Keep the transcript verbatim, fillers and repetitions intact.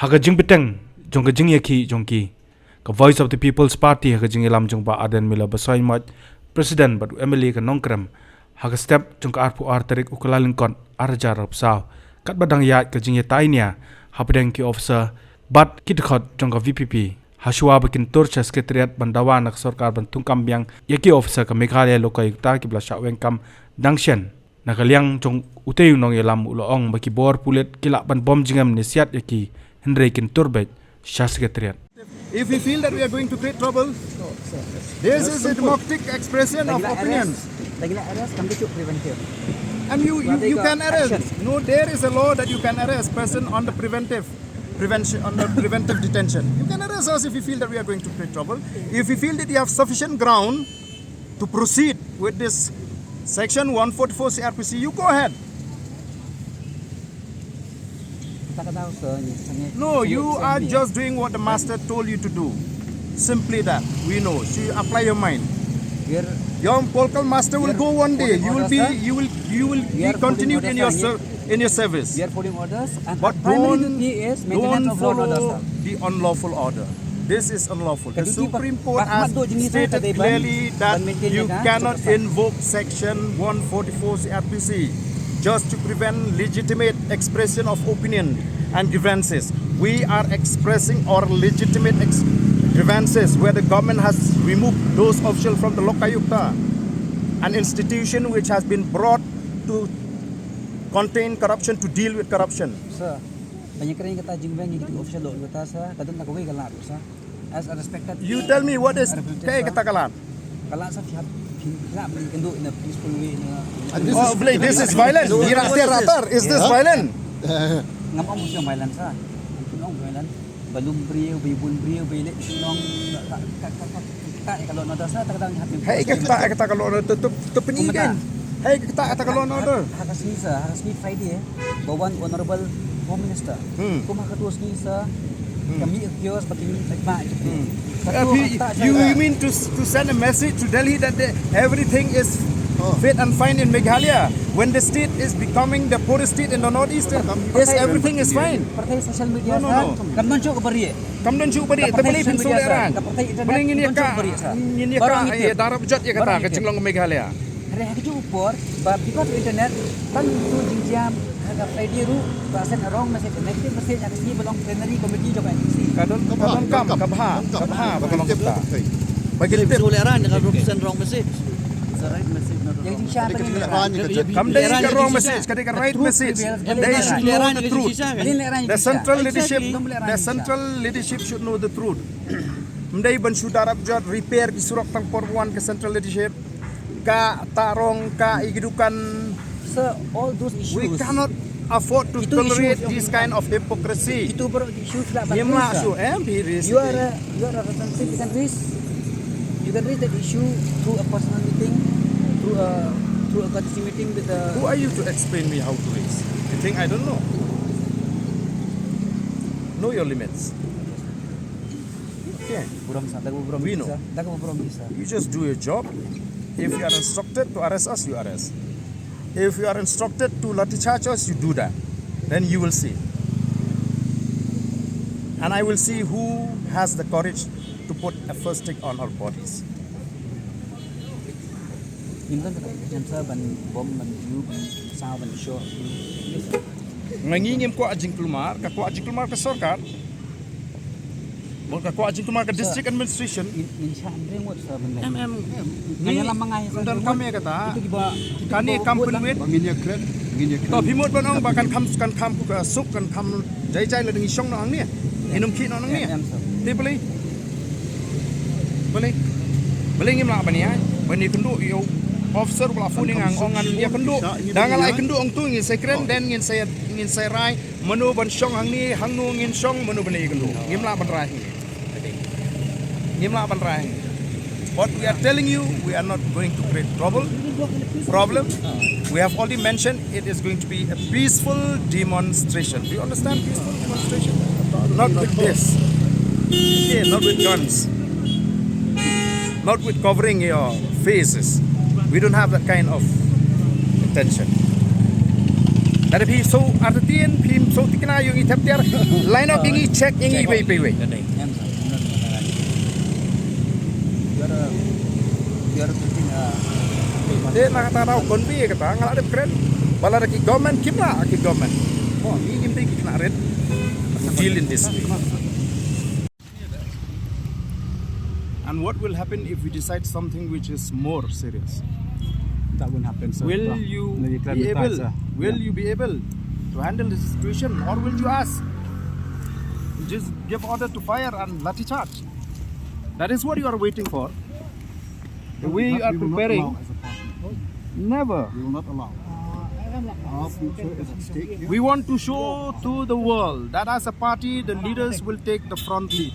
Ha ka jingbteng jong ka jingïakhih jong ki, ka Voice of the People's Party ha ka jingïalam jong Bah Ardent Miller Basaiawmoit, President bad u M L A ka Nongkrem, ha ka step jong ka arphew ar tarik u Kyllalyngkot ar hajar arphew saw, katba dang ïaid ka jingïatai nia hapdeng ki officer bad ki dkhot jong ka V P P, ha shuwa ba kin tur sha Secretariat ban dawa na ka sorkar ban thungkam biang ïa ki officer ka Meghalaya Lokayukta kiba la shah weng kam dang shen. Na ka liang jong utei u nongïalam u la ong ba ki bor pulit ki lah ban bom jingem ne siat ïa ki, hynrei kin tur beit sha Secretariat. If we feel that we are going to create trouble, this is a democratic expression of opinion. Lagi nak arrest, kam tu preventive. And you, you, you can arrest. No, there is a law that you can arrest person on the preventive prevention, on the preventive detention. You can arrest us if you feel that we are going to create trouble. If you feel that you have sufficient ground to proceed with this section one forty-four C R P C, you go ahead. No, you are just doing what the master told you to do. Simply that. We know. So you apply your mind. Your political master will go one day. You will be, you will, you will be continued in your ser-, in your service. We are following orders. But don't, don't follow the unlawful order. This is unlawful. The Supreme Court has stated clearly that you cannot invoke Section one forty-four C R P C just to prevent legitimate expression of opinion and grievances. We are expressing our legitimate ex-, grievances where the government has removed those officials from the Lokayukta, an institution which has been brought to contain corruption, to deal with corruption. Sir, ba ïakren kata jingweng ïa ki official Lokayukta, sir, ka don na kawei ka lad, sir. As a respected, you tell me what is, kaei kata ka lad? Ka lad, sir, phi hap, phi hap ban ïakynduh in a peaceful way, in a, oh, balei, this is violent. Ïa, ratar, ratar, is this violent? Ngam ong ba shu violent, sir. Ngam ong violent. Ba lum briew, ba ïa bun briew, ba ïa leh shnong, ka, ka, ka, ka, ka, ka, ka law and order, sir, ta ka dang hap. Hei, ka, ka, ka, ka law and order, to, to, to pynïaid kan. Hei, ka, ka, ka law and order. Ha, ha ka sngi, sir, ha ka sngi Friday, eh, ba wan Honorable Home Minister. Hmm. Kum ha ka tu sngi, sir, hmm, ka mih ka kiosk, ba ki mih, ba ki mih. Hmm. Ka tu, you, you mean to, to send a message to Delhi that the, everything is fit and fine in Meghalaya when the state is becoming the poorest state in the northeast? Is everything is fine? Pyrthei social media, no, no, sir, no. Kam don shuh ka barieh. Kam don shuh barieh, te balei phin shu leh rang? Balei ngin ïa ka, ngin ïa ka, eh, darap jot ïa kata ka jinglong Meghalaya. Hynrei ha kajuh u por, ba because of internet, tang tu jingjia ha ka Friday ruh, ba send a wrong message, a negative message ha ka sngi ba long plenary committee jong ka M P C. Ka don, ka don kam, ka bha, ka bha, ba ka long kata. Ba ki tip. Shu leh rang, ka send wrong message. It's a right message, not a wrong message. Kam dei ka wrong message, ka dei ka right message. They should know the truth. The central leadership, the central leadership should know the truth. Ym dei ban shu darap jot repair ki surok tang por ba wan ka central leadership. Ka ta rong, ka i ki dukan. Sir, all those issues. We cannot afford to tolerate this kind of hypocrisy. Itu baroh issues lah. Ngim lah shu, eh, be raised. You are a, you are a representative, you can raise, you can raise that issue through a personal meeting, through a, through a courtesy meeting with the. Who are you to explain me how to raise? You think I don't know? Know your limits. Okay. Burom sa, da ka burom. We know. Sa, da ka burom sa. You just do your job. If you are instructed to arrest us, you arrest. If you are instructed to lathi charge us, you do that. Then you will see. And I will see who has the courage to put a first stick on our bodies. Ngim don kata ka jam sa ban bom, ban yu, ban saw, ban shoh. Nga ngi ngim kwah jingkulmar, ka kwah jingkulmar ka sorkar. Bad ka kwah jingkulmar ka district administration. Ngin, ngin shah hynrei ngut sa ban leh. Em, em, em. Nga ïalam ma nga hi sa. Don kam ïa kata. Kane kam pynwit. Ba ngin ïa kren, ngin ïa kren. To phi mut ban ong ba kan kham, kan kham ku ka suk, kan kham jai jai lada ngi shong noh hangne. Ngin ym khih noh hangne. Em, em, sir. Te balei? Balei? Balei ngim lah ban ïa, ban ïakynduh ïa u officer ba la phone ïa nga, ong ngan ïakynduh. Da nga la ïakynduh ong tu ngin sa kren, then ngin sa, ngin sa rai. Mano ban shong hangne, hangno ngin shong, mano ban leh ïakynduh. Ngim lah ban rai hangne. Ngim lah ban rai hangne. But we are telling you, we are not going to create trouble, problem. We have already mentioned it is going to be a peaceful demonstration. Do you understand peaceful demonstration? Not with this. Okay, not with guns. Not with covering your faces. We don't have that kind of intention. Lada phi shu artatien, phi shu tikna ïa ngi thep tiar, line up ïa ngi, check ïa ngi iwei pa iwei. Te na kata daw convey kata nga la dep kren. Ba lada ki government kim lah, ki government, oh, ngi ngim dei ki khynnah rit. Deal in this way. And what will happen if we decide something which is more serious? That won't happen, sir. Will you be able, will you be able to handle the situation, or will you ask? You just give order to fire and lathi charge. That is what you are waiting for. We are preparing. Never. We will not allow. Our future is at stake here. We want to show to the world that as a party, the leaders will take the front lead.